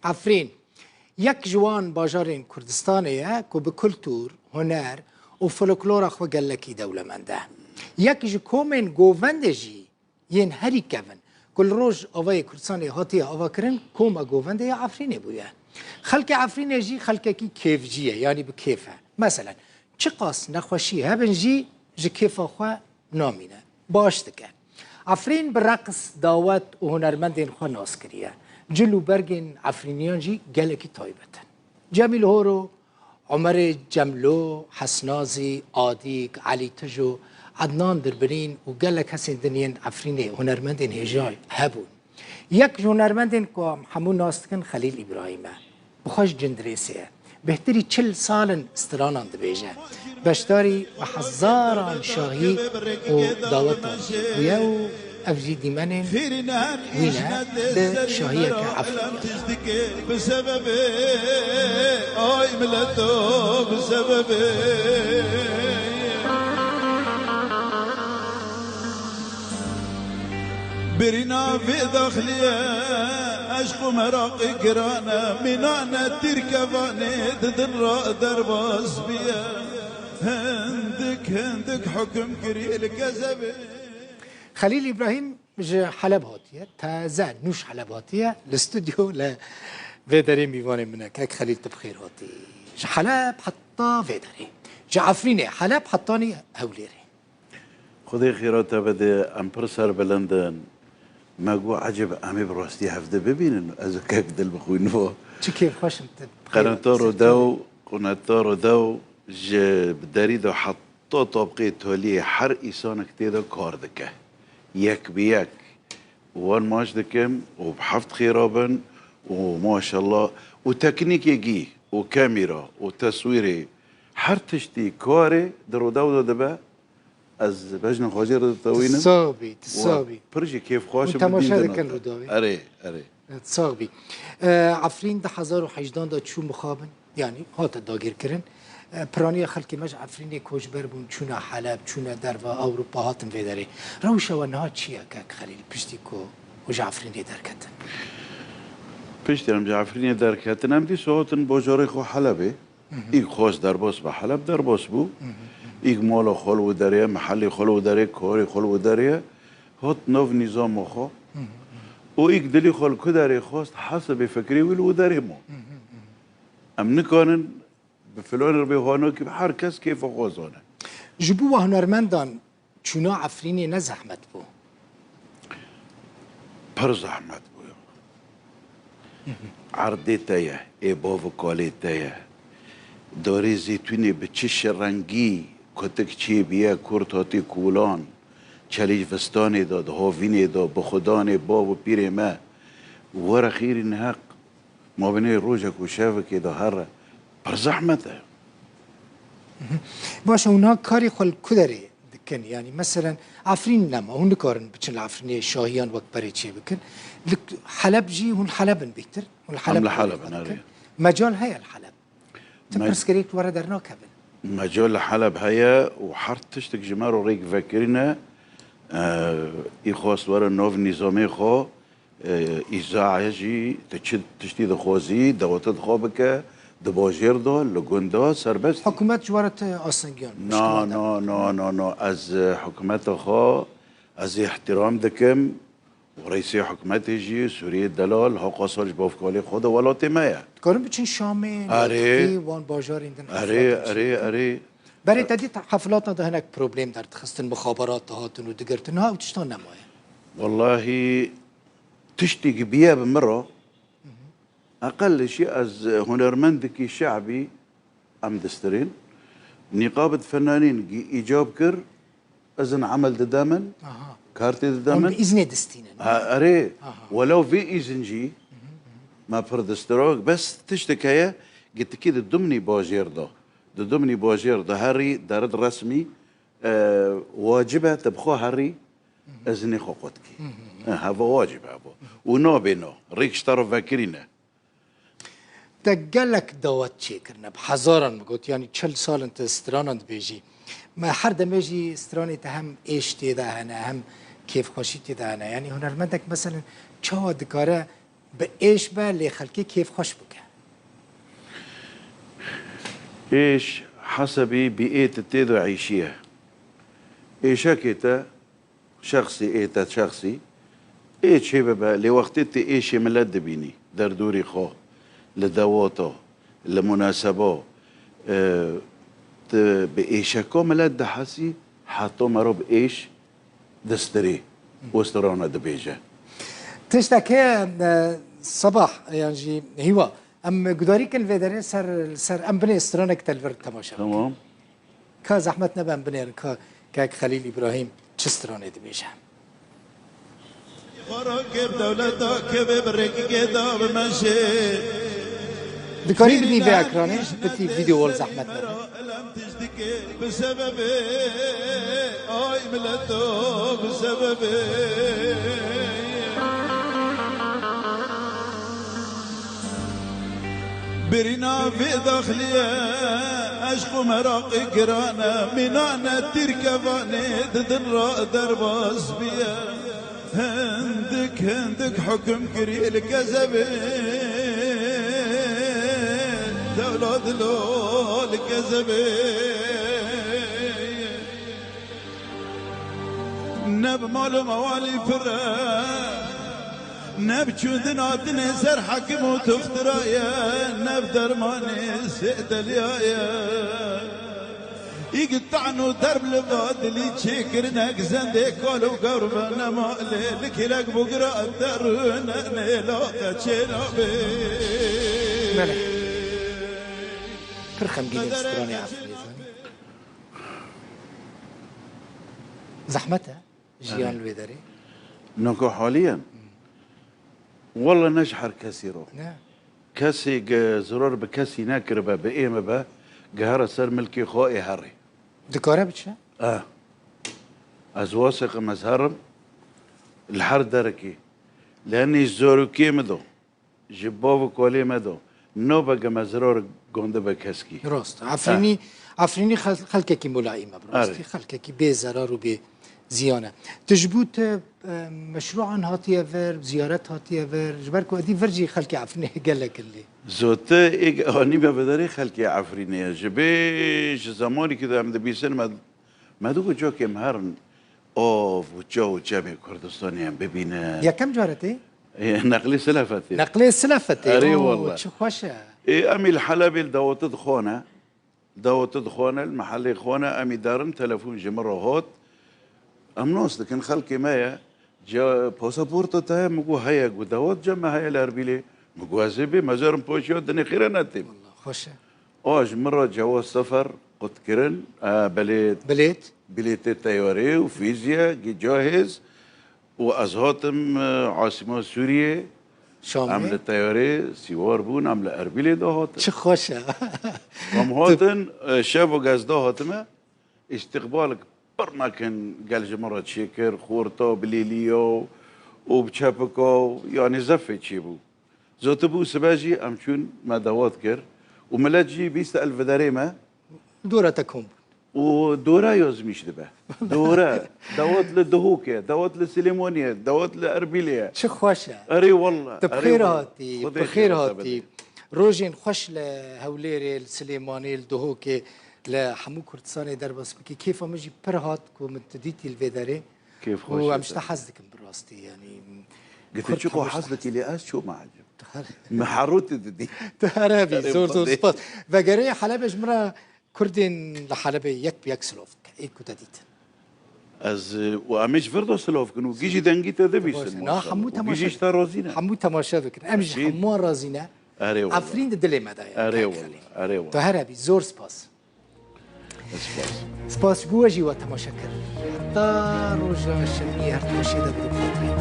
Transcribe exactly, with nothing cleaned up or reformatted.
Efrîn, yek ji wan bajarên Kurdistanê ye ku bi kultûr, huner û folklora xwe gelekî dewlemend e. Yek ji komên govendê jî yên herî kevin ku li Rojavayê Kurdistanê hatiye avakirin, koma govendê ya Efrînê bûye. Xelkê Efrînê jî xelkekî kêfcî ye, yanî bi kêf e. Meselen, çiqas nexweşî hebin jî ji kêfa xwe namîne. Baş dike. Efrîn bi reqs, dawet û hunermendên xwe nas kiriye. Cil û bergên Efrîniyan jî gelekî taybet in. Cemîl Horo, Omerê Cemlo, Hesnazî, Adîk, Elî Tijo, Ednan Dirbirîn û gelek kesên din yên Efrînê hunermendên hêja hebûn. Yek ji hunermendên ku em hemû nas dikin Xelîl Îbrahîm e. Bi xwe ji Cindirêsê ye. Bêhtirî çil sal in stranan dibêje. Beşdarî bi hezaran şahî û dawetan bûye û ev jî dîmenên wî ne di şahiyeke Efrînê. Bi sebebê, ay mileto, bi sebebê. Birîna vê daxilî ye, eşq û meraqê giran e, mînane tîrkevanê di din re derbas bîye. Hindik, hindik hukum kirî li kezebê. Xelîl Îbrahîm ji Heleb hatiye, taze nû ji Heleb hatiye, li stûdyo li vê derê mîvanê min e. Kek Xelîl, tu bi xêr hatî. Ji Heleb heta vê derê. Ji Efrînê, Heleb hetanî Hewlêrê. Xwedê xêra te bide, em pir serbilind in. Me got, ecêb em ê bi rastî hevdî bibînin? Ez û kek dil bixwînin va. Çi kêfxweş in te. Qeneta Rodew, qeneta Rodew ji bi derî de heta tabqê toliyê her îsanek tê de kar dike. Yek bi yek wan maç dikim û bi heft xêra bin û maşallah û teknîkê gî û kamera û teswîrê her tiştî karê di Rodew de dibe. Ez bejna xwezî re ditewînim. Tu sax bî, tu sax bî. Pir jî kêfxweş im. Hûn temaşe dikin Rûdawê. Erê, erê. Tu sax bî. E, Efrîn di hezar û hejdan de çû mixabin, yanî hate dagirkirin. E, piraniya xelkê me ji Efrînê koçber bûn, çûne Heleb, çûne derva Ewropa, hatin vê derê. Rewşa we niha çi ye, kek Xelîl, piştî ku hûn ji Efrînê derketin? Piştî em ji Efrînê derketin, em dîsa hatin bajarê xwe Helebê. Îg xwest derbas be, Heleb derbas bû. Îg mala xwe li wî derê ye, mehelê xwe li wî derê ye, karê xwe li wî derê ye. Hat nav nîzama xwe. Û îg dilî xwe li ku derê xwest, hesibê fikrê wî li wî derê ma. Em nikarin bi filanê re bê hanokî, her kes kêfa xwe zane. Ji bo we hunermendan çûna Efrînê ne zehmet bû? Pir zehmet bû ya. Erdê te ye, ê bav û kalê te ye. Darê zeytûnê bi çi şirengî, kutik çêbûye, kurt hatî kûlan, çelî ji vistanê de, di havînê de, bi xudanê bav û pîrê me. Were xêrî neheq. Mabênê rojek û şevekê de here pir zehmet e. Baş e, hûn niha karê xwe li ku derê dikin? Yanî meselen Efrîn nema, hûn nikarin biçin li Efrînê şahiyan wek berê çêbikin. Li Heleb jî hûn Heleb in bêhtir. Hûn li Heleb in, erê. Mecal heye li Heleb? Ti pirsgirêk ji we re dernakevin? Mecal li Heleb heye û her tiştek ji me re rêk vekirîne. Î xwest were nav nîzamê xwe. E, îza jî, tu çi tiştî dixwazî, dewlete dixwe bike, di bajêr de, li gund de, serbest. Hikûmet ji we re ti astengiyan, na, na, na, na, na. Ez, e, hikûmeta xwe, ez ê îhtîram dikim. Û reîsê hikûmetê jî, Sûriyê delal, heqa sal ji bavkalê xwe de welatê me ye. Dikarin biçin Şamê, Erê. Wan bajarên din. Erê, erê, erê. Berê te dît heflatan de hinek problem derdixistin, mixaberat dihatin û digirtin. Niha ew tiştan nemaye. Wellahî, tiştî bîye bi min re, eqel jî ez hunermendekî şe'bî, em distirên, nîqabit fenanîn gî îcab kir, izin emel dide min, kartê dide min. Hûn bi îznê distînin? Ha, erê, welew vê îzin jî me pir distiro, bes tiştek heye, gitikî di dimnî bajêr de, di dimnî bajêr de herî derid resmî, e, wacib e, te bi xwe herî izinê xwe qut kî. E, heva wacib e bo. Û nabêna, rêk ji te re vekirîne. Te gelek dawet çêkirine, bi hezaran min got, yanî çil sal in tu stranan dibêjî. Me her demê jî stranê te hem êş tê de hene, hem kêfxweşî tê de hene. Yanî hunermendek meselen çawa dikare Bi êş be, lê xelkê kêfxweş bike. Êş hesebî bî ê tu tê de îşî ye. Êşekê te şexsî, ê te şexsî, ê çê bibe, lê wextê tu êşê milet dibînî, derdorî xwe, li dewata, li munaseba, e, tu bi êşeka milet dihesî, heta mero bi êş distirê û strana dibêje. Tiştekê, e, Sebah, yan jî Hîwa, em gudarî kin vê derê ser, ser em binê stranek te li vir temaşe bikin. Tamam. Ka zehmet nebe em binêrin, ka kek Xelîl Îbrahîm çi stranê dibêje. Xwara kêf dewleta kevê bi rêkikê da bi meşê. Dikarî bidî vê ekranê, bitî vîdeo wal zehmet nebe. Elem tişt dike bi sebebê, ay mileto bi sebebê. Birîna vê daxilî ye, eşq û meraqê giran e, mînane tîrkevanê didin ra derbas biye. Hindik, hindik hukum kirî li kezebê, dewla dilo li kezebê. Ne bi mal û mewalî pir e, ne bi çûdin hatinê ser hekim û tuxtira ye, ne bi dermanê sêdeliya ye. Îg tan û derb li va dilî çêkirinek zendê kal û gawr ve nema lê li kîlek bûgira derûne nêlaqe çênabê. Belê. Pir xemgîn e stranê Efrînê. Zehmet e jiyan li wê derê. Noko haliyen. Walla ne ji her kesî ro. Ne. Kesê ge zirar bi kesî nekiribe, bi ê me be, gehera ser milkê xwe ê herê. Dikare biçe? E. Ez wasiqim ez herim li her derekê. Li henî zarokê min do. Ji bav û kolê me do. Nobe ge me zirar gondibe keskî. Rast. Efrînî, Efrînî xel-, xelkekî mulayîm e bi rastî. Erê. Xelkekî bê zerar û bê ziyan e. Tu ji bo tu, e, meşrûan hatiye vir, ziyaret hatiye vir, ji ber ku edî vir jî xelkê Efrînê gelek in lê. Zote êk anî me vederê xelkê Efrînê ye. Ji bê ji zemanî ki de em dibîsin me, me digo cokê em herin. Av û çaw û çemê Kurdistanê em bibînin. Yekem car e tê? Ê, neqlê Silefetê. Neqlê Silefetê. Erê Oo, wallah. Çi xweş e. Ê, em ê li Helebê li dawetê dixwane. Dawetê dixwane, li mehelê xwane, em ê derin, telefon ji min re hat. Em nas dikin, xelkê me ye. Ca pasaporta te heye? Min got, heye. Got, dawet ca me heye li Erbîlê. Min got, ez ê bêm, ez ê herim paşiya dinê xêre netêm. Wallah, xweş e. A ji min re cewaz sefer qut kirin, e, belê Bilêt? Bilêtê teyarê û fîzye, gi cahêz û ez hatim, e, asîma Sûriyê. Şamê? Em li teyarê sîwar bûn, em li Erbîlê de hatin. Çi xweş e. Em hatin, e, şev û gez de hatime, îstiqbalek pir mekin gel ji min re çêkir, xorta, bilêliya û bi çepika, yanî zefê çêbû. Zotibû sibe jî em çûn me dawet kir û milet jî bîst el viderê me. Dora te kom bûn. Û dora yazmîş dibe. Dora. Dawet li Duhokê, dawet li Silêmaniyê, dawet li Erbîlê ye. Çi xweş e. Erê wallah. Tu bi xêr hatî, bi xêr hatî. Rojên xweş li Hewlêrê, li Silêmanê, li Duhokê, li hemû Kurdistanê derbas bikî. Kêfa min jî pir hat ku min tu dîtî li vê derê. Kêf xweş. Û em ji te hez dikin bi rastî, yanî. Giti çiqo hez dikî lê ez çûme ecib. Me herû tu didî. Tu here bî, zor zor spas. Vegerê Helebê ji min re Kurdên li Helebê yek bi yek silav bike, ê ku te dîtin. Ez, e, û em ê ji vir de silav bikin û gijî dengî te de bîsin, na, maşallah. Hemû temaşe, gijî ji te razî ne. Hemû temaşe bikin. Em jî hemû razî ne. Erê wallah. Efrîn di dilê me de ye. Erê wallah. Erê wallah. Tu here bî, zor spas. Spas. Spas ji bo we jî we temaşe kir. Heta roja şemiyê her temaşê de bi rû xatirê.